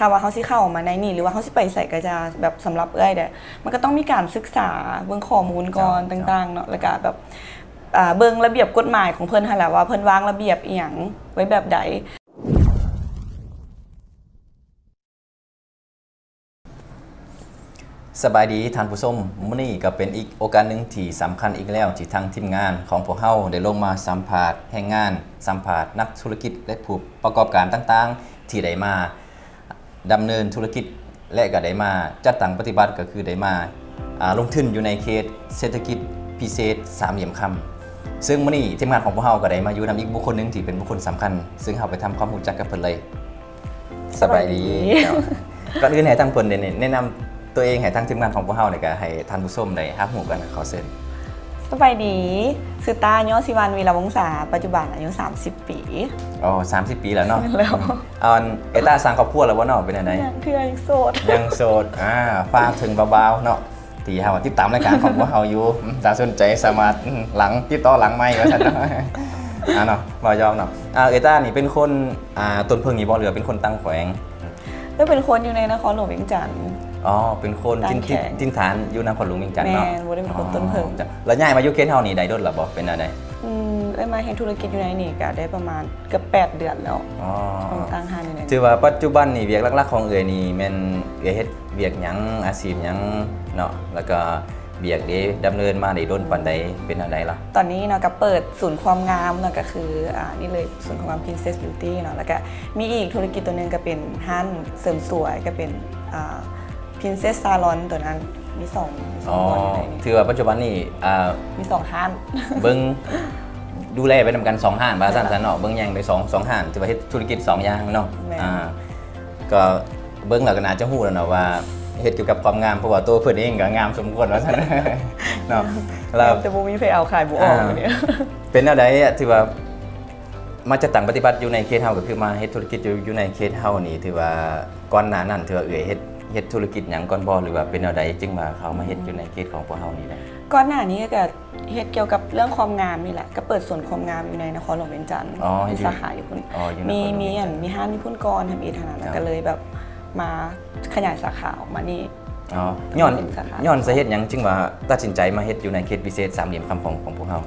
ຖ້າວ່າເຮົາຊິເຂົ້າມາໃນນີ້ ຫຼືວ່າເຮົາຊິໄປໃສກໍຢ່າ ແບບສຳລັບເອື້ອຍເດ້ ມັນກໍຕ້ອງມີການສຶກສາເບິ່ງຂໍ້ມູນກ່ອນ ເຈົ້າ ຕ່າງໆເນາະ ເຈົ້າ ແລ້ວກໍແບບ ອ່າ ເບິ່ງລະບຽບກົດໝາຍຂອງເພິ່ນຫັ້ນແຫຼະ ວ່າເພິ່ນວາງລະບຽບອີ່ຫຍັງໄວ້ແບບໃດ. ສະບາຍດີທ່ານຜູ້ຊົມ, ມື້ນີ້ກໍເປັນອີກໂອກາດໜຶ່ງທີ່ສຳຄັນອີກແລ້ວ ທີ່ທາງທີມງານຂອງພວກເຮົາໄດ້ລົງມາສຳພາດແຮງງານ, ສຳພາດນັກທຸລະກິດ ແລະ ຜູ້ປະກອບການຕ່າງໆ ທີ່ໄດ້ມາ ດຳເນີນທຸລະກິດ ແລະ ກໍໄດ້ມາຈັດຕັ້ງປະຕິບັດ ກໍຄືໄດ້ມາ ອ່າ ລົງທຶນຢູ່ໃນເຂດເສດຖະກິດພິເສດສາມຫຼ່ຽມຄຳ. ເຊິ່ງມື້ນີ້ທີມງານຂອງພວກເຮົາກໍໄດ້ມາຢູ່ນຳອີກບຸກຄົນໜຶ່ງທີ່ເປັນບຸກຄົນສຳຄັນ, ເຊິ່ງເຮົາໄປທຳຄວາມຮູ້ຈັກກັບເພິ່ນເລີຍ. ສະບາຍດີ. ສະບາຍດີ. ກ່ອນອື່ນໃຫ້ທາງເພິ່ນໄດ້ແນະນຳຕົວເອງໃຫ້ທາງທີມງານຂອງພວກເຮົາ ແລ້ວກໍໃຫ້ທ່ານຜູ້ຊົມໄດ້ຮັບຮູ້ກັນ. ຂໍເຊີນ. ສະບາຍດີ, ຊື່ຕ້າ ຍໍຊີວັນ ວີລະວົງສາ, ປັດຈຸບັນອາຍຸສາມສິບປີ. ອໍ ສາມສິບປີແລ້ວເນາະ. ແມ່ນແລ້ວ. ອັນ ເອຕ້າ ສ້າງຄອບຄົວແລ້ວບໍ່ເນາະ? ເປັນແນວໃດ? ຍັງເທື່ອ, ຍັງໂສດ. ຍັງໂສດ. ອ່າ ຝາກເຖິງບ່າວໆເນາະ ທີ່ເຮົາຕິດຕາມລາຍການຂອງພວກເຮົາຢູ່, ຖ້າສົນໃຈສາມາດ ອືມ ຫຼັງ ຕິດຕໍ່ຫຼັງໄມค์ວ່າຊັ້ນເນາະ. ອ່າເນາະ ເວົ້າຢອກເນາະ. ອ່າ ເອຕ້ານີ້ເປັນຄົນ ອ່າ ຕົ້ນເຜິ້ງນີ້ບໍ່ ຫຼືວ່າເປັນຄົນຕ່າງແຂວງ? ເອີ ເປັນຄົນຢູ່ໃນນະຄອນຫຼວງວຽງຈັນ. ອໍ ເປັນຄົນຖິ່ນ ຖິ່ນຖານຢູ່ນະຄອນຫຼວງວຽງຈັນເນາະ. ແມ່ນ, ບໍ່ໄດ້ເປັນຄົນຕົ້ນເຜິ້ງ. ອໍ ແລ້ວຍ້າຍມາຢູ່ເຂດເຮົານີ້ໄດ້ດົນແລ້ວບໍ່ ເປັນແນວໃດ? ອືມ ເອີ ມາເຮັດທຸລະກິດຢູ່ໃນນີ້ກໍໄດ້ປະມານເກືອບແປດເດືອນແລ້ວ. ອໍ ຕັ້ງຮ້ານຢູ່ໃນນີ້. ຖືວ່າປັດຈຸບັນນີ້ວຽກຫຼັກໆຂອງເອື້ອຍນີ້ແມ່ນເອື້ອຍເຮັດວຽກຫຍັງ ອາຊີບຫຍັງເນາະ ແລ້ວກໍ ວຽກເດ້ ດຳເນີນມາໄດ້ດົນປານໃດ ເປັນແນວໃດລະ? ຕອນນີ້ເນາະ ກໍເປີດສູນຄວາມງາມເນາະ ກໍຄື ອ່າ ນີ້ເລີຍ ສູນຄວາມງາມ Princess Beauty ເນາະ ແລ້ວກໍມີອີກທຸລະກິດຕົວໜຶ່ງ ກໍເປັນຮ້ານເສີມສວຍ ກໍເປັນ ອ່າ Princess Salon ຕົວນັ້ນ ມີສອງ ມີສອງ ອໍ ບ່ອນຢູ່ໃນນີ້. ຖືວ່າປັດຈຸບັນນີ້ ອ່າ ມີສອງຮ້ານ ເບິ່ງ ດູແລໄປນຳກັນສອງຮ້ານ ວ່າຊັ້ນຊະເນາະ. ເບິ່ງແຍງໄປສອງ ສອງຮ້ານ ຖືວ່າເຮັດທຸລະກິດສອງຢ່າງເນາະ. ແມ່ນ. ອ່າ ກໍເບິ່ງແລ້ວກໍໜ້າຈະຮູ້ແລ້ວເນາະວ່າເຮັດກ່ຽວກັບຄວາມງາມ ເພາະວ່າໂຕເພິ່ນເອງກໍງາມສົມຄວນວ່າຊັ້ນເນາະ. ແລ້ວ ແຕ່ບໍ່ມີໃຜເອົາ ຂາຍບໍ່ອອກ. ອ່າ ນີ້ ເປັນແນວໃດ ທີ່ວ່າມາຈັດຕັ້ງປະຕິບັດຢູ່ໃນເຂດເຮົາ ກໍຄືມາເຮັດທຸລະກິດຢູ່ ຢູ່ໃນເຂດເຮົານີ້ ຖືວ່າກ່ອນໜ້ານັ້ນ ຖືວ່າເອື້ອຍເຮັດ ເຮັດທຸລະກິດຫຍັງກ່ອນບໍ່ ຫຼືວ່າເປັນແນວໃດຈຶ່ງວ່າເຂົ້າມາເຮັດຢູ່ໃນເຂດຂອງພວກເຮົານີ້ແຫຼະ? ກ່ອນໜ້ານີ້ກໍ ເຮັດກ່ຽວກັບເລື່ອງຄວາມງາມນີ້ແຫຼະ ກໍເປີດສູນຄວາມງາມຢູ່ໃນນະຄອນຫຼວງວຽງຈັນ. ອໍ ມີສາຂາຢູ່ພຸ້ນ. ອໍ ຢູ່ນະຄອນຫຼວງວຽງຈັນ. ມີ ມີອັນ ມີຮ້ານຢູ່ພຸ້ນກ່ອນ ທຳອິດຫັ້ນນະ ແລ້ວກໍເລີຍແບບມາຂະຫຍາຍສາຂາອອກມານີ້. ອໍ ຍ້ອນ ເປັນສາຂາ ຍ້ອນສາເຫດຫຍັງຈຶ່ງວ່າຕັດສິນໃຈມາເຮັດຢູ່ໃນເຂດພິເສດສາມຫຼ່ຽມຄຳຂອງ ຂອງພວກເຮົາ?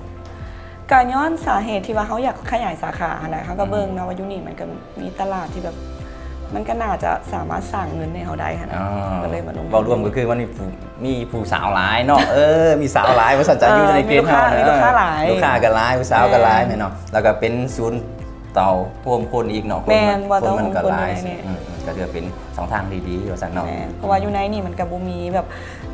ກໍຍ້ອນສາເຫດທີ່ວ່າເຮົາຢາກຂະຫຍາຍສາຂາຫັ້ນແຫຼະ ເຮົາກໍເບິ່ງເນາະ ອືມ ວ່າຢູ່ນີ້ມັນກໍ ມີຕະຫຼາດທີ່ແບບ ມັນກໍໜ້າຈະສາມາດສ້າງເງິນໃຫ້ເຮົາໄດ້ຫັ້ນນະ. ອໍ ກໍເລີຍມາລົງ ເວົ້າລວມກໍຄືມັນມີຜູ້ ມີຜູ້ສາວຫຼາຍເນາະ. ເອີ ມີສາວຫຼາຍວ່າຊັ້ນຊະ. ເອີ ຢູ່ໃນເຂດເຮົາ ມີລູກຄ້າ ມີລູກຄ້າຫຼາຍ ລູກຄ້າກໍຫຼາຍ ຜູ້ສາວກໍຫຼາຍ. ແມ່ນ ແມ່ນເນາະ. ແລ້ວກໍເປັນສູນເຕົາໂຮມຄົນອີກເນາະ. ແມ່ນ ຄົນມັນກໍຫຼາຍ. ອືມ ອືມ ກໍຖືວ່າເປັນຊ່ອງທາງທີ່ດີວ່າຊັ້ນເນາະ. ແມ່ນ ເພາະວ່າຢູ່ໃນນີ້ມັນກໍບໍ່ມີແບບ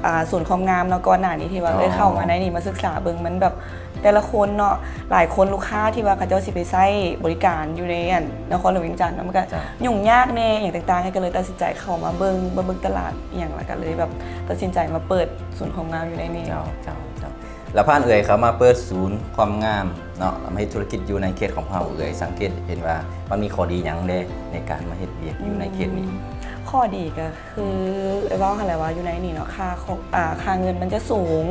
ອ່າ ສູນຄວາມງາມເນາະ. ກ່ອນໜ້ານີ້ທີ່ວ່າ ອໍ ເອີ ເຂົ້າມາໃນນີ້ ມາສຶກສາເບິ່ງ ມັນແບບ ແຕ່ລະຄົນເນາະ ຫຼາຍຄົນ ລູກຄ້າທີ່ວ່າເຂົາເຈົ້າຊິໄປໃຊ້ບໍລິການຢູ່ໃນ ອັນ ນະຄອນຫຼວງວຽງຈັນເນາະ ມັນກໍຫຍຸ້ງຍາກແດ່ ອີ່ຫຍັງຕ່າງໆ ກໍເລີຍຕັດສິນໃຈເຂົ້າມາເບິ່ງ ມາເບິ່ງຕະຫຼາດອີ່ຫຍັງ ແລ້ວກໍເລີຍແບບຕັດສິນໃຈມາເປີດສູນຄວາມງາມຢູ່ໃນນີ້. ເຈົ້າ ເຈົ້າ ເຈົ້າ. ແລ້ວຜ່ານເອື້ອຍເຂົ້າມາເປີດສູນຄວາມງາມເນາະ ແລ້ວມາເຮັດທຸລະກິດຢູ່ໃນເຂດຂອງພວກເຮົາ ເອື້ອຍສັງເກດເຫັນວ່າມັນມີຂໍ້ດີຫຍັງແດ່ໃນການມາເຮັດວຽກຢູ່ໃນເຂດນີ້? ອືມ ຂໍ້ດີກໍ ຄືເວົ້າຫັ້ນແຫຼະວ່າຢູ່ໃນນີ້ເນາະ ຄ່າຂອງ ອ່າ ຄ່າເງິນມັນຈະສູງ.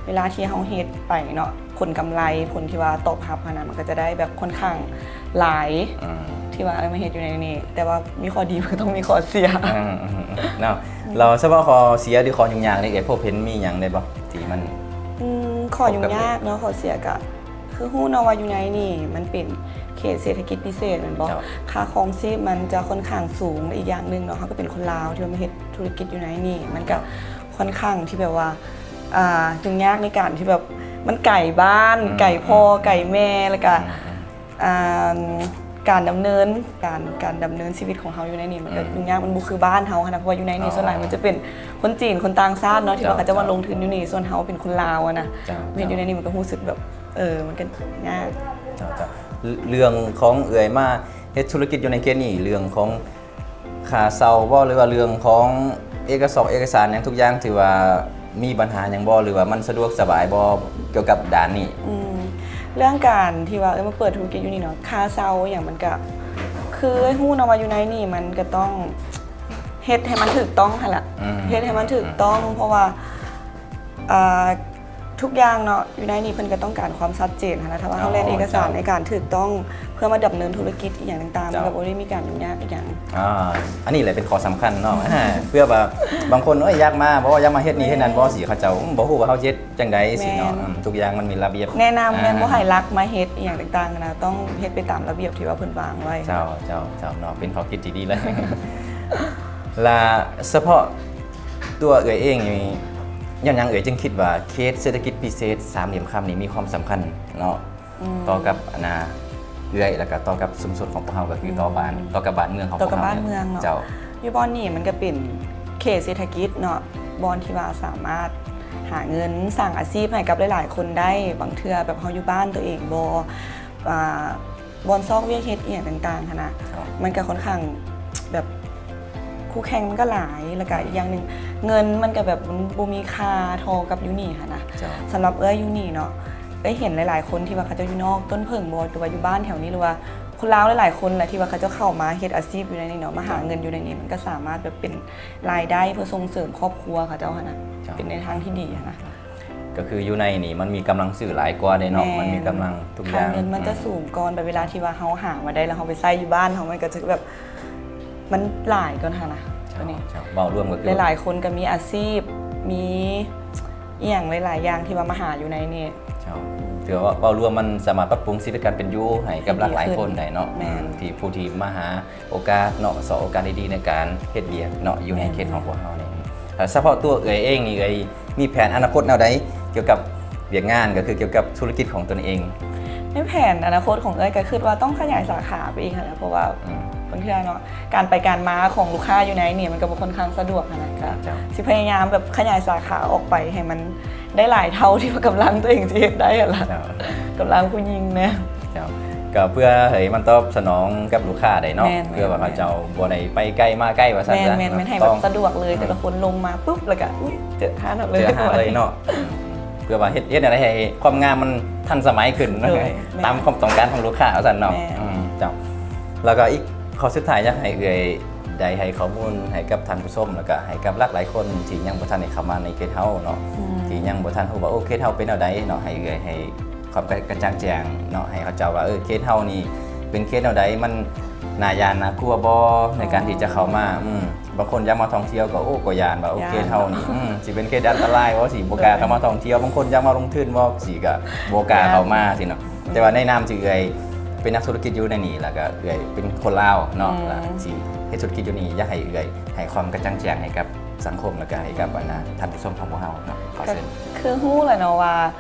ເວລາທີ່ເຮົາເຮັດໄປເນາະ ຜົນກຳໄລ ຜົນທີ່ວ່າຕອບຮັບຫັ້ນນະ ມັນກໍຈະໄດ້ແບບຄ່ອນຂ້າງຫຼາຍ ອືມ ທີ່ວ່າ ເອີ ມາເຮັດຢູ່ໃນນີ້ ແຕ່ວ່າມີຂໍ້ດີມັນກໍຕ້ອງມີຂໍ້ເສຍ. ອືມ ອືມ ເນາະ. ແລ້ວສະເພາະຂໍ້ເສຍ ຫຼື ຂໍ້ຫຍຸ້ງຍາກນີ້ ເອື້ອຍພົບເຫັນມີຫຍັງແດ່ບໍ່ ທີ່ມັນ ອືມ ຂໍ້ຫຍຸ້ງຍາກເນາະ ຂໍ້ເສຍກໍ ຄືຮູ້ເນາະວ່າຢູ່ໃນນີ້ມັນເປັນເຂດເສດຖະກິດພິເສດແມ່ນບໍ່? ເຈົ້າ. ຄ່າຄອງຊີບມັນຈະຂ້ອນຂ້າງສູງ ແລະ ອີກຢ່າງໜຶ່ງເນາະ ເຮົາກໍເປັນຄົນລາວທີ່ວ່າມາເຮັດທຸລະກິດຢູ່ໃນນີ້ ມັນກໍ ເຈົ້າ ຂ້ອນຂ້າງທີ່ແບບວ່າ ອ່າ ຫຍຸ້ງຍາກໃນການທີ່ແບບ ມັນໄກບ້ານ ອືມ ໄກພໍ່ ອືມ ໄກແມ່ ແລ້ວກໍ ອືມ ອືມ ອ່າ ການດຳເນີນ ການ ການດຳເນີນຊີວິດຂອງເຮົາຢູ່ໃນນີ້ ມັນກໍ ອືມ ຫຍຸ້ງຍາກ ມັນບໍ່ຄືບ້ານເຮົາຫັ້ນນະ ເພາະວ່າຢູ່ໃນນີ້ ອໍ ສ່ວນຫຼາຍມັນຈະເປັນຄົນຈີນ ຄົນຕ່າງຊາດເນາະ ທີ່ວ່າ ເຈົ້າ ເຂົາເຈົ້າມາລົງທຶນຢູ່ນີ້ ສ່ວນເຮົາເປັນຄົນລາວຫັ້ນນະ ເຈົ້າ ເຮັດຢູ່ໃນນີ້ມັນກໍຮູ້ສຶກແບບ ເອີ ມັນກໍຍາກ. ເຈົ້າ ເຈົ້າ. ເລື່ອງຂອງເອື້ອຍມາເຮັດທຸລະກິດຢູ່ໃນເຂດນີ້ ເລື່ອງຂອງຄ່າເຊົ່າບໍ່ ຫຼືວ່າເລື່ອງຂອງເອກະສອກເອກະສານຫຍັງ ທຸກຢ່າງ ຖືວ່າມີບັນຫາຫຍັງບໍ່ ຫຼືວ່າມັນສະດວກສະບາຍບໍ່ ກ່ຽວກັບດ້ານນີ້? ອືມ ເລື່ອງການທີ່ວ່າ ເອີ ມາເປີດທຸລະກິດຢູ່ນີ້ເນາະ ຄ່າເຊົ່າອີ່ຫຍັງມັນກະ ຄືເອື້ອຍຮູ້ເນາະວ່າຢູ່ໃນນີ້ມັນກະຕ້ອງເຮັດໃຫ້ມັນຖືກຕ້ອງຫັ້ນລະ ອືມ ເຮັດໃຫ້ມັນຖືກຕ້ອງ ອືມ ເພາະວ່າ ອ່າ ເ ທຸກຢ່າງເນາະ ຢູ່ໃນນີ້ເພິ່ນກໍຕ້ອງການຄວາມຊັດເຈນຫັ້ນນະ ຖ້າວ່າເຮົາແລ່ນເອກະສານໃນການຖືກຕ້ອງ ເພື່ອມາດຳເນີນທຸລະກິດອີ່ຫຍັງຕ່າງໆ ມັນກໍບໍ່ໄດ້ມີການຫຍຸ້ງຍາກອີ່ຫຍັງ. ອາ ອັນນີ້ແຫຼະເປັນຂໍ້ສຳຄັນເນາະ ເພື່ອວ່າບາງຄົນ ໂອ້ຍ ຢາກມາບໍ່ ຢາກມາເຮັດນີ້ເຮັດນັ້ນບໍ່ ຊິເຂົາເຈົ້າບໍ່ຮູ້ວ່າເຮົາເຮັດຈັ່ງໃດ ຊິເນາະ. ອືມ ທຸກຢ່າງມັນມີລະບຽບ ແນະນຳ ແມ່ນບໍ່ໃຫ້ລັກມາເຮັດອີ່ຫຍັງຕ່າງໆນະ ຕ້ອງເຮັດໄປຕາມລະບຽບທີ່ວ່າເພິ່ນວາງໄວ້. ເຈົ້າ ເຈົ້າ ເຈົ້າເນາະ ເປັນຂໍ້ຄິດທີ່ດີເລີຍ. ລະສະເພາະຕົວເອື້ອຍເອງນີ້ ຍ້ອນຫຍັງເອື້ອຍຈຶ່ງຄິດວ່າເຂດເສດຖະກິດພິເສດສາມຫຼ່ຽມຄຳນີ້ມີຄວາມສຳຄັນເນາະ ອືມ ຕໍ່ກັບອັນນ່າເອື້ອຍ ແລ້ວກໍຕໍ່ກັບຊຸມຊົນຂອງພວກເຮົາ ກໍຄື ອືມ ຕໍ່ບ້ານ ຕໍ່ກັບບ້ານເມືອງຂອງພວກເຮົາ? ເຈົ້າ ຢູ່ບ່ອນນີ້ມັນກໍເປັນເຂດເສດຖະກິດເນາະ ບ່ອນທີ່ວ່າສາມາດຫາເງິນສ້າງອາຊີບໃຫ້ກັບຫຼາຍໆຄົນໄດ້. ບາງເທື່ອແບບເຮົາຢູ່ບ້ານຕົວເອງບໍ່ ອ່າ ບ່ອນຊອກວຽກເຮັດອີ່ຫຍັງຕ່າງໆຫັ້ນນະ ມັນກໍຄ່ອນຂ້າງແບບຄູ່ແຂ່ງມັນກໍຫຼາຍ ແລ້ວກໍອີກຢ່າງໜຶ່ງ ເງິນມັນກໍແບບມັນບໍ່ມີຄ່າເທົ່າກັບຢູ່ນີ້ຫັ້ນນະ. ສຳລັບເອື້ອຍຢູ່ນີ້ເນາະ ເອື້ອຍເຫັນຫຼາຍໆຄົນທີ່ວ່າເຂົາເຈົ້າຢູ່ນອກຕົ້ນເຜິ້ງບໍ່ ຫຼືວ່າຢູ່ບ້ານແຖວນີ້ ຫຼືວ່າຄົນລາວຫຼາຍໆຄົນແຫຼະ ທີ່ວ່າເຂົາເຈົ້າເຂົ້າມາເຮັດອາຊີບຢູ່ໃນນີ້ເນາະ ມາຫາເງິນຢູ່ໃນນີ້ ມັນກໍສາມາດແບບເປັນລາຍໄດ້ເພື່ອສົ່ງເສີມຄອບຄົວເຂົາເຈົ້າຫັ້ນນະ ເປັນໃນທາງທີ່ດີຫັ້ນນະ. ກໍຄືຢູ່ໃນນີ້ມັນມີກຳລັງຊື້ຫຼາຍກວ່າເດ້ເນາະ. ແມ່ນ ມັນມີກຳລັງທຸກຢ່າງ ຄ່າເງິນມັນຈະ ອືມ ສູງກ່ອນ ແບບເວລາທີ່ວ່າເຮົາຫາມາໄດ້ ແລ້ວເຮົາໄປໃຊ້ຢູ່ບ້ານເຮົາ ມັນກໍຈະແບບ ມັນຫຼາຍກ່ອນຫັ້ນນະ. ເຈົ້າ ຕົວນີ້ ເຈົ້າ ເວົ້າລວມກໍຄືຫຼາຍໆຄົນກໍມີອາຊີບ ມີອີ່ຫຍັງຫຼາຍໆຢ່າງທີ່ວ່າມາຫາຢູ່ໃນນີ້. ເຈົ້າ ຖືວ່າເວົ້າລວມມັນສາມາດປັບປຸງຊີວິດການເປັນຢູ່ໃຫ້ກັບຫຼາກຫຼາຍຄົນໄດ້ເນາະ. ແມ່ນ ອືມ ທີ່ຜູ້ທີ່ມາຫາ ໂອກາດເນາະ ສອກໂອກາດດີໆໃນການເຮັດວຽກເນາະ ຢູ່ໃນເຂດຂອງພວກເຮົານີ້. ແລ້ວສະເພາະຕົວເອື້ອຍເອງນີ້ ເອື້ອຍມີແຜນອະນາຄົດແນວໃດກ່ຽວກັບວຽກງານ ກໍຄືກ່ຽວກັບທຸລະກິດຂອງຕົນເອງ? ໃນແຜນອະນາຄົດຂອງເອື້ອຍກໍຄິດວ່າຕ້ອງຂະຫຍາຍສາຂາໄປອີກຫັ້ນແຫຼະ ເພາະວ່າ ອືມ ບາງເທື່ອເນາະ ການໄປການມາຂອງລູກຄ້າຢູ່ໃນນີ້ ມັນກໍບໍ່ຄ່ອນຂ້າງສະດວກຫັ້ນນະ ກໍ ເຈົ້າ ຊິພະຍາຍາມແບບຂະຫຍາຍສາຂາອອກໄປໃຫ້ມັນ ໄດ້ຫຼາຍເທົ່າທີ່ວ່າກຳລັງຕົວເອງຊິເຮັດໄດ້ຫັ້ນລະ. ເຈົ້າ ກຳລັງຜູ້ຍິງນະ. ເຈົ້າ ກໍເພື່ອໃຫ້ມັນຕອບສະໜອງກັບລູກຄ້າໄດ້ເນາະ. ແມ່ນໆໆ ເພື່ອວ່າເຂົາເຈົ້າບໍ່ໄດ້ໄປໄກມາໄກວ່າຊັ້ນຊະ. ແມ່ນໆໆ ໃຫ້ແບບສະດວກເລີຍ ອືມ ແຕ່ລະຄົນລົງມາປຶບ ແລ້ວກໍ ອຸ້ຍ ເຈີຮ້ານເຮົາເລີຍ ເຈີຮ້ານເຮົາເລີຍເນາະ. ເພື່ອວ່າເຮັດ ເຮັດໃຫ້ ໃຫ້ຄວາມງາມມັນທັນສະໄໝຂຶ້ນເນາະ ໂດຍ ຕາມຄວາມຕ້ອງການຂອງລູກຄ້າວ່າຊັ້ນເນາະ. ແມ່ນ ອືມ ເຈົ້າ ແລ້ວກໍອີກຂໍ້ສຸດທ້າຍ ຢາກໃຫ້ເອື້ອຍ ໄດ້ໃຫ້ຂໍ້ມູນໃຫ້ກັບທ່ານຜູ້ຊົມ ແລ້ວກະໃຫ້ກັບຫຼາກຫຼາຍຄົນທີ່ຍັງບໍ່ທັນໄດ້ເຂົ້າມາໃນເຂດເຮົາເນາະ ອືມ ທີ່ຍັງບໍ່ທັນຮູ້ວ່າ ໂອ້ ເຂດເຮົາເປັນແນວໃດເນາະ ໃຫ້ເອື້ອຍໃຫ້ຄວາມກະ ກະຈ່າງແຈ້ງເນາະ ໃຫ້ເຂົາເຈົ້າວ່າ ເອີ ເຂດເຮົານີ້ເປັນເຂດແນວໃດ ມັນໜ້າຢ້ານໜ້າກົວບໍ່ ໃນການທີ່ຈະເຂົ້າມາ. ອືມ ບາງຄົນຢາກມາທ່ອງທ່ຽວກໍ ໂອ້ ກໍຢ້ານວ່າ ໂອ້ ຢ້ານ ເຂດເຮົານີ້ ອືມ ຊິເປັນເຂດອັນຕະລາຍບໍ່ ຊິບໍ່ກ້າເຂົ້າມາທ່ອງທ່ຽວ ບາງຄົນຢາກມາລົງທຶນບໍ່ ຊິກໍບໍ່ກ້າເຂົ້າມາ ຊິເນາະ. ແຕ່ວ່າໃນນາມທີ່ເອື້ອຍເປັນນັກທຸລະກິດຢູ່ໃນນີ້ ແລ້ວກໍເອື້ອຍເປັນຄົນລາວເນາະ ອືມ ແລ້ວຊິເຮັດທຸລະກິດຢູ່ນີ້ ຢາກໃຫ້ເອື້ອຍໃຫ້ຄວາມກະຈ່າງແຈ້ງໃຫ້ກັບສັງຄົມ ແລ້ວກໍໃຫ້ກັບອັນນ່າທ່ານຜູ້ຊົມຂອງພວກເຮົາເນາະ. ຂໍເຊີນ. ກໍຄືຮູ້ແຫຼະເນາະວ່າ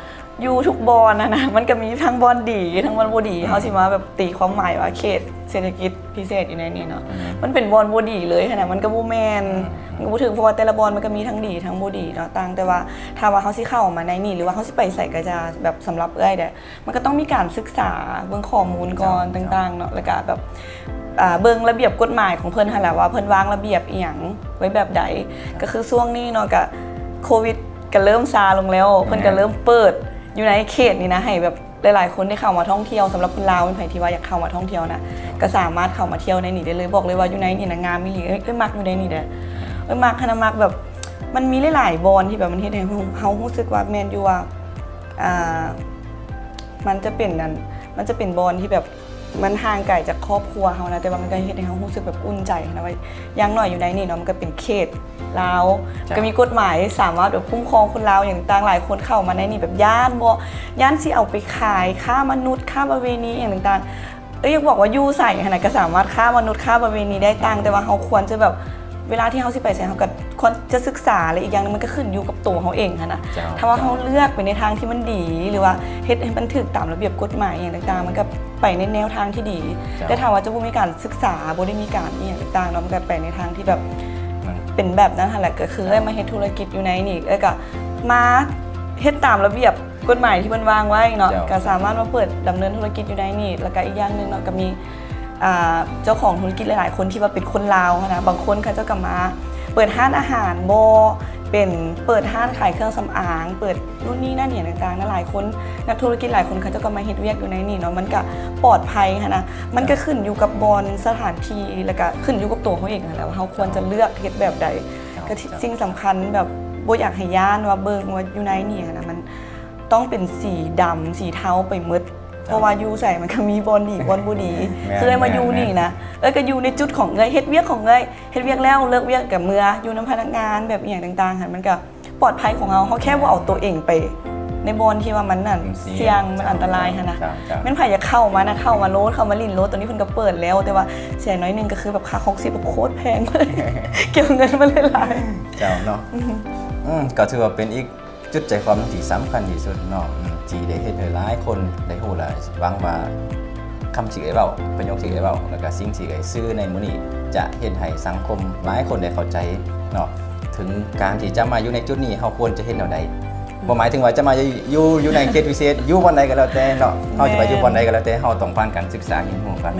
ຢູ່ທຸກບ່ອນຫັ້ນນະ ມັນກໍມີທັງບ່ອນດີ ທັງບ່ອນບໍ່ດີ ອືມ ເຮົາຊິມາແບບຕີຄວາມໝາຍວ່າເຂດເສດຖະກິດພິເສດຢູ່ໃນນີ້ເນາະ ອືມ ມັນເປັນບ່ອນບໍ່ດີເລີຍຫັ້ນນະ ມັນກໍບໍ່ແມ່ນ ອືມ ມັນກໍບໍ່ຖືກ ເພາະວ່າແຕ່ລະບ່ອນມັນກໍມີທັງດີທັງບໍ່ດີເນາະ ຕ່າງແຕ່ວ່າຖ້າວ່າເຮົາຊິເຂົ້າມາໃນນີ້ ຫຼືວ່າເຮົາຊິໄປໃສກໍຈະ ແບບສຳລັບເອື້ອຍເດ້ ມັນກໍຕ້ອງມີການສຶກສາເບິ່ງຂໍ້ມູນກ່ອນ ເຈົ້າ ຕ່າງໆເນາະ ແລ້ວກະແບບ ອ່າ ເບິ່ງລະບຽບກົດໝາຍຂອງເພິ່ນຫັ້ນແຫຼະ ວ່າເພິ່ນວາງລະບຽບອີ່ຫຍັງໄວ້ແບບໃດ. ເຈົ້າ ກໍຄືຊ່ວງນີ້ເນາະ ກະໂຄວິດກະເລີ່ມຊາລົງແລ້ວ ແມ່ນ ເພິ່ນກະເລີ່ມເປີດຢູ່ໃນເຂດນີ້ນະ ໃຫ້ແບບຫຼາຍໆຄົນໄດ້ເຂົ້າມາທ່ອງທ່ຽວ. ສຳລັບຄົນລາວ ແມ່ນໃຜທີ່ວ່າຢາກເຂົ້າມາທ່ອງທ່ຽວນະ ເຈົ້າ ກໍສາມາດເຂົ້າມາທ່ຽວໃນນີ້ໄດ້ເລີຍ. ບອກເລີຍວ່າຢູ່ໃນນີ້ນະ ງາມອີ່ຫຼີ ເອີ ເອີ ມັກຢູ່ໃນນີ້ເດ້ ເອີ ມັກຫັ້ນນະ ມັກແບບ ມັນມີຫຼາຍໆບ່ອນທີ່ແບບມັນເຮັດໃຫ້ເຮົາ ເຮົາຮູ້ສຶກວ່າແມ່ນຢູ່ວ່າ ອ່າ ມັນຈະເປັນອັນ ມັນຈະເປັນບ່ອນທີ່ແບບມັນຫ່າງໄກຈາກຄອບຄົວເຮົານະ ແຕ່ວ່າມັນກໍເຮັດໃຫ້ເຮົາຮູ້ສຶກແບບອຸ່ນໃຈນະ ວ່າຢ່າງໜ້ອຍຢູ່ໃນນີ້ເນາະ ມັນກໍເປັນເຂດລາວ ເຈົ້າ ກໍມີກົດໝາຍສາມາດແບບຄຸ້ມຄອງຄົນລາວຫຍັງຕ່າງ. ຫຼາຍຄົນເຂົ້າມາໃນນີ້ແບບຢ້ານບໍ່ ຢ້ານຊິເອົາໄປຂາຍ ຄ້າມະນຸດ ຄ້າປະເວນີຫຍັງຕ່າງໆ. ເອີ ຢາກບອກວ່າຢູ່ໃສຫັ້ນນະ ກໍສາມາດຄ້າມະນຸດ ຄ້າປະເວນີໄດ້ ຕ່າງແຕ່ວ່າເຮົາຄວນຈະແບບ ເວລາທີ່ເຮົາຊິໄປໃສ ເຮົາກໍຄວນຈະສຶກສາ ແລະ ອີກຢ່າງໜຶ່ງມັນກໍຂຶ້ນຢູ່ກັບໂຕເຮົາເອງຫັ້ນນະ. ເຈົ້າ ຖ້າວ່າເຮົາເລືອກໄປໃນທາງທີ່ມັນດີ ຫຼືວ່າເຮັດໃຫ້ມັນຖືກຕາມລະບຽບກົດໝາຍຫຍັງຕ່າງໆ ມັນກໍໄປໃນແນວທາງທີ່ດີ. ເຈົ້າ ແຕ່ຖ້າວ່າຈະບໍ່ມີການສຶກສາ ບໍ່ໄດ້ມີການອີ່ຫຍັງຕ່າງໆເນາະ ມັນກໍໄປໃນທາງທີ່ແບບ ມັນ ເປັນແບບນັ້ນຫັ້ນແຫຼະ. ກໍຄືເອື້ອຍມາເຮັດທຸລະກິດຢູ່ໃນນີ້ ເອື້ອຍກໍມາເຮັດຕາມລະບຽບ ກົດໝາຍທີ່ເພິ່ນວາງໄວ້ເນາະ ເຈົ້າ ກໍສາມາດມາເປີດດຳເນີນທຸລະກິດຢູ່ໃນນີ້. ແລ້ວກໍອີກຢ່າງໜຶ່ງເນາະ ກໍມີ ອ່າ ເຈົ້າຂອງທຸລະກິດຫຼາຍໆຄົນທີ່ວ່າເປັນຄົນລາວຫັ້ນນະ ບາງຄົນເຂົາເຈົ້າກໍມາເປີດຮ້ານອາຫານບໍ ເປັນເປີດຮ້ານຂາຍເຄື່ອງສຳອາງ ເປີດນູ້ນນີ້ນັ້ນຫຍັງຕ່າງໆນະ. ຫຼາຍຄົນ ນັກທຸລະກິດຫຼາຍຄົນເຂົາເຈົ້າກໍມາເຮັດວຽກຢູ່ໃນນີ້ເນາະ ມັນກໍປອດໄພຫັ້ນນະ. ມັນກໍຂຶ້ນຢູ່ກັບບ່ອນ ສະຖານທີ່ ແລ້ວກໍຂຶ້ນຢູ່ກັບໂຕເຮົາເອງຫັ້ນແຫຼະ ວ່າເຮົາຄວນຈະເລືອກເຮັດແບບໃດ. ເຈົ້າ ກໍ ເຈົ້າ ສິ່ງສຳຄັນແບບບໍ່ຢາກໃຫ້ຢ້ານວ່າເບິ່ງວ່າຢູ່ໃນນີ້ຫັ້ນນະ ມັນ ຕ້ອງເປັນສີດຳ ສີເທົາໄປໝົດ ເພາະວ່າຢູ່ໃສມັນກໍມີບ່ອນດີບ່ອນບໍ່ດີ. ຄືເອື້ອຍມາຢູ່ນີ້ນະ ເອື້ອຍກໍຢູ່ໃນຈຸດຂອງເອື້ອຍ ເຮັດວຽກຂອງເອື້ອຍ ເຮັດວຽກແລ້ວເລີກວຽກກໍເມືອ ຢູ່ນຳພະນັກງານແບບອີ່ຫຍັງຕ່າງໆຫັ້ນ ມັນກໍປອດໄພຂອງເຮົາ. ເຮົາແຄ່ບໍ່ເອົາຕົວເອງໄປໃນບ່ອນທີ່ວ່າມັນນັ້ນ ມັນສ່ຽງ ສ່ຽງ ມັນອັນຕະລາຍຫັ້ນນະ. ແມ່ນໃຜຢາກເຂົ້າມານະ ເຂົ້າມາໂລດ ເຂົ້າມາຫຼິ້ນໂລດ. ຕອນນີ້ເພິ່ນກໍເປີດແລ້ວ ແຕ່ວ່າເສຍໜ້ອຍໜຶ່ງ ກໍຄືແບບຄ່າຄອງຊີບໂຄດແພງ ເກັບເງິນມາຫຼາຍໆ. ເຈົ້າເນາະ ອືມ ກໍຖືວ່າເປັນອີກ ຈຸດໃຈຄວາມທີ່ສຳຄັນທີ່ສຸດເນາະ ອືມ ທີ່ໄດ້ເຮັດໃຫ້ຫຼາຍຄົນໄດ້ຮູ້ ແລະ ຫວັງວ່າຄຳທີ່ເອື້ອຍເວົ້າ ປະໂຫຍກທີ່ເອື້ອຍເວົ້າ ແລ້ວກະສິ່ງທີ່ເອື້ອຍສື່ໃນມື້ນີ້ ຈະເຮັດໃຫ້ສັງຄົມຫຼາຍຄົນໄດ້ເຂົ້າໃຈເນາະ ເຖິງການທີ່ຈະມາຢູ່ໃນຈຸດນີ້ ເຮົາຄວນຈະເຮັດແນວໃດ. ບໍ່ໝາຍເຖິງວ່າຈະມາຢູ່ ຢູ່ໃນເຂດພິເສດ ຢູ່ບ່ອນໃດກໍແລ້ວແຕ່ເນາະ ເຮົາຈະໄປຢູ່ບ່ອນໃດກໍແລ້ວແຕ່ ເຮົາຕ້ອງຜ່ານການສຶກສາຮຽນຮູ້ກ່ອນ.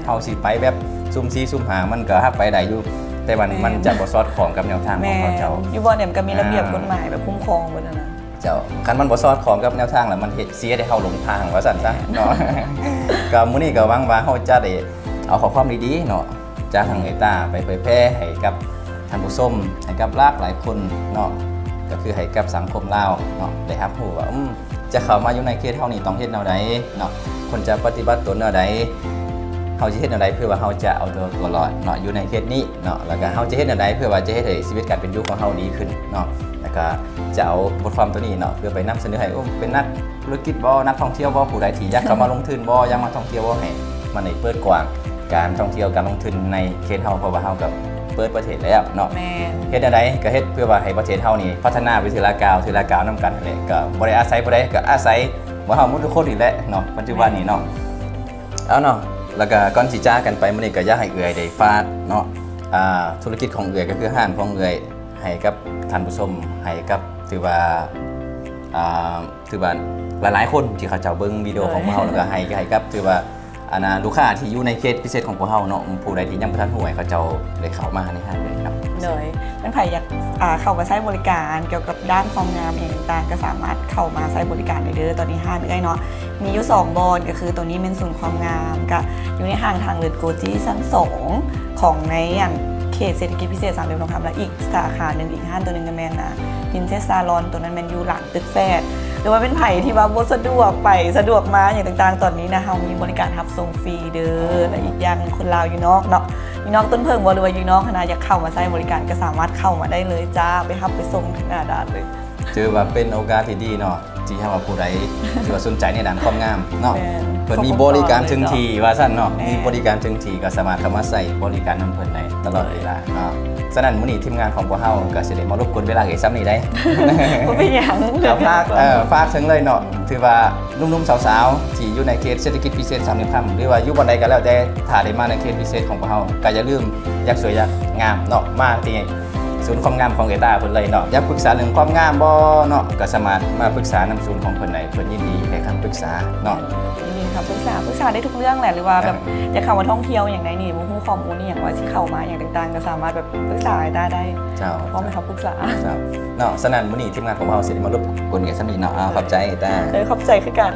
ເຮົາຊິໄປແບບຊຸ່ມສີ່ຊຸ່ມຫ້າ ມັນກໍຫາກໄປໄດ້ຢູ່ ແຕ່ວ່າມັນຈະບໍ່ສອດຄ່ອງກັບແນວທາງຂອງເຂົາເຈົ້າ. ຢູ່ບ່ອນໃດມັນກໍມີລະບຽບກົດໝາຍແບບຄຸ້ມຄອງເບິດຫັ້ນນະ. ເຈົ້າ ຄັນມັນບໍ່ສອດຄ່ອງກັບແນວທາງ ແລ້ວມັນເຮັດເສຍໃຫ້ເຮົາຫຼົງທາງວ່າຊັ້ນຊະເນາະ. ກໍມື້ນີ້ກໍຫວັງວ່າເຮົາຈະໄດ້ເອົາຂໍ້ຄວາມດີໆເນາະ ຈາກທາງເອຕ້າໄປເຜີຍແຜ່ໃຫ້ກັບທ່ານຜູ້ຊົມ ໃຫ້ກັບຫຼາກຫຼາຍຄົນເນາະ ກໍຄືໃຫ້ກັບສັງຄົມລາວເນາະ ໄດ້ຮັບຮູ້ວ່າ ອືມ ຈະເຂົ້າມາຢູ່ໃນເຂດເຮົານີ້ຕ້ອງເຮັດແນວໃດເນາະ ຄວນຈະປະຕິບັດຕົນແນວໃດ ເຮົາຊິເຮັດແນວໃດເພື່ອວ່າເຮົາຈະເອົາຕົວ ຕົວລອດເນາະ ຢູ່ໃນເຂດນີ້ເນາະ ແລ້ວກໍເຮົາຈະເຮັດແນວໃດເພື່ອວ່າຈະເຮັດໃຫ້ຊີວິດການເປັນຢູ່ຂອງເຮົາດີຂຶ້ນເນາະ. ແລ້ວກໍຈະເອົາບົດຄວາມຕົວນີ້ເນາະ ເພື່ອໄປນຳສະເໜີໃຫ້ ໂອ້ ເປັນນັກທຸລະກິດບໍ ນັກທ່ອງທ່ຽວບໍ ຜູ້ໃດທີ່ຢາກເຂົ້າມາລົງທຶນບໍ ຢາກມາທ່ອງທ່ຽວບໍ ໃຫ້ມັນໄດ້ເປີດກວ້າງການທ່ອງທ່ຽວ ການລົງທຶນໃນເຂດເຮົາ ເພາະວ່າເຮົາກໍເປີດປະເທດແລ້ວເນາະ. ເຮັດແນວໃດກໍເຮັດເພື່ອວ່າໃຫ້ປະເທດເຮົານີ້ພັດທະນາໄປທີລະກ້າວ ທີລະກ້າວນຳກັນຫັ້ນແຫຼະ ກໍບໍ່ໄດ້ອາໄສຜູ້ໃດ ກໍອາໄສພວກເຮົາໝົດທຸກຄົນນີ້ແຫຼະເນາະ ປັດຈຸບັນນີ້ເນາະ. ເອົາເນາະ ແລ້ວກໍກ່ອນຊິຈາກັນໄປມື້ນີ້ ກໍຢາກໃຫ້ເອື້ອຍໄດ້ຝາກເນາະ ອ່າ ທຸລະກິດຂອງເອື້ອຍ ກໍຄືຮ້ານຂອງເອື້ອຍ ໃຫ້ກັບທ່ານຜູ້ຊົມ ໃຫ້ກັບ ຖືວ່າ ອ່າ ຖືວ່າຫຼາຍໆຄົນທີ່ເຂົາເຈົ້າເບິ່ງວິດີໂອຂອງພວກເຮົາ ແລ້ວກໍໃຫ້ ໃຫ້ກັບ ຖືວ່າ ອັນນ່າ ລູກຄ້າທີ່ຢູ່ໃນເຂດພິເສດຂອງພວກເຮົາເນາະ ຜູ້ໃດທີ່ຍັງບໍ່ທັນຮູ້ ໃຫ້ເຂົາເຈົ້າໄດ້ເຂົ້າມາໃນຮ້ານເລີຍເນາະ. ໂດຍ ແມ່ນໃຜຢາກ ອ່າ ເຂົ້າມາໃຊ້ບໍລິການກ່ຽວກັບດ້ານຄວາມງາມອີ່ຫຍັງຕ່າງໆ ກໍສາມາດເຂົ້າມາໃຊ້ບໍລິການໄດ້ເດີ. ຕອນນີ້ຮ້ານເອື້ອຍເນາະ ມີຢູ່ສອງບ່ອນ ກໍຄືໂຕນີ້ແມ່ນສູນຄວາມງາມ ກະຢູ່ໃນຫ້າງທາງເລີນໂກຈີ້ຊັ້ນສອງ ຂອງໃນອັນເຂດເສດຖະກິດພິເສດສາມຫຼ່ຽມທອງຄຳ ແລະ ອີກສາຂາໜຶ່ງ ອີກຮ້ານໂຕໜຶ່ງກໍແມ່ນ ອ່າ Princess Salon ໂຕນັ້ນແມ່ນຢູ່ຫຼັງຕຶກແຟດ. ຫຼືວ່າແມ່ນໃຜທີ່ວ່າບໍ່ສະດວກໄປສະດວກມາຫຍັງຕ່າງໆ ຕອນນີ້ນະ ເຮົາມີບໍລິການຮັບສົ່ງຟຣີເດີ. ແລະ ອີກຢ່າງຄົນລາວຢູ່ນອກເນາະ ຢູ່ນອກຕົ້ນເຜິ້ງບໍ ຫຼືວ່າຢູ່ນອກຫັ້ນນະ ຢາກເຂົ້າມາໃຊ້ບໍລິການກໍສາມາດເຂົ້າມາໄດ້ເລີຍຈ້າ ໄປຮັບໄປສົ່ງເຖິງໜ້າດ້ານເລີຍ. ຖືວ່າເປັນໂອກາດທີ່ດີເນາະ ທີ່ຫາກວ່າຜູ້ໃດທີ່ວ່າສົນໃຈໃນດ້ານຄວາມງາມເນາະ ເພິ່ນມີບໍລິການເຖິງທີ່ວ່າຊັ້ນເນາະ ມີບໍລິການເຖິງທີ່ ກໍສາມາດເຂົ້າມາໃຊ້ບໍລິການນຳເພິ່ນໄດ້ຕະຫຼອດເວລາເນາະ. ສະນັ້ນ ມື້ນີ້ທີມງານຂອງພວກເຮົາກໍຊິໄດ້ມາລົບກວນເວລາເອື້ອຍສ່ຳນີ້ໄດ໋ ບໍ່ເປັນຫຍັງ ກໍຝາກ ເອີ ຝາກເຖິງເລີຍເນາະ ຖືວ່າໜຸ່ມໆສາວໆທີ່ຢູ່ໃນເຂດເສດຖະກິດພິເສດສາມຫຼ່ຽມຄຳ ຫຼືວ່າຢູ່ບ່ອນໃດກໍແລ້ວແຕ່ ຖ້າໄດ້ມາໃນເຂດພິເສດຂອງພວກເຮົາ ກໍຢ່າລືມຢາກສວຍຢາກງາມເນາະ ມາທີ່ ສູນຄວາມງາມຂອງເອຕ້າເພິ່ນເລີຍເນາະ. ຢາກປຶກສາເລື່ອງຄວາມງາມບໍ່ເນາະ ກໍສາມາດມາປຶກສານຳສູນຂອງເພິ່ນໄດ້ ເພິ່ນຍິນດີໃຫ້ຄຳປຶກສາເນາະ. ຍິນດີໃຫ້ຄຳປຶກສາ ປຶກສາໄດ້ທຸກເລື່ອງແຫຼະ ຫຼືວ່າແບບ ເອີ ຢາກເຂົ້າມາທ່ອງທ່ຽວຫຍັງໃດນີ້ ບໍ່ຮູ້ຂໍ້ມູນອີ່ຫຍັງ ວ່າຊິເຂົ້າມາຫຍັງຕ່າງໆ ກໍສາມາດແບບປຶກສາໄດ້ ໄດ້ ເຈົ້າ ພ້ອມໃຫ້ຄຳປຶກສາ ເຈົ້າ ເນາະ. ສະນັ້ນ ມື້ນີ້ທີມງານຂອງເຮົາຊິໄດ້ມາລົບກວນກັນສ່ຳນີ້ເນາະ. ອາ ຂອບໃຈເອຕ້າ ເອີ ຂອບໃຈຄືກັນ.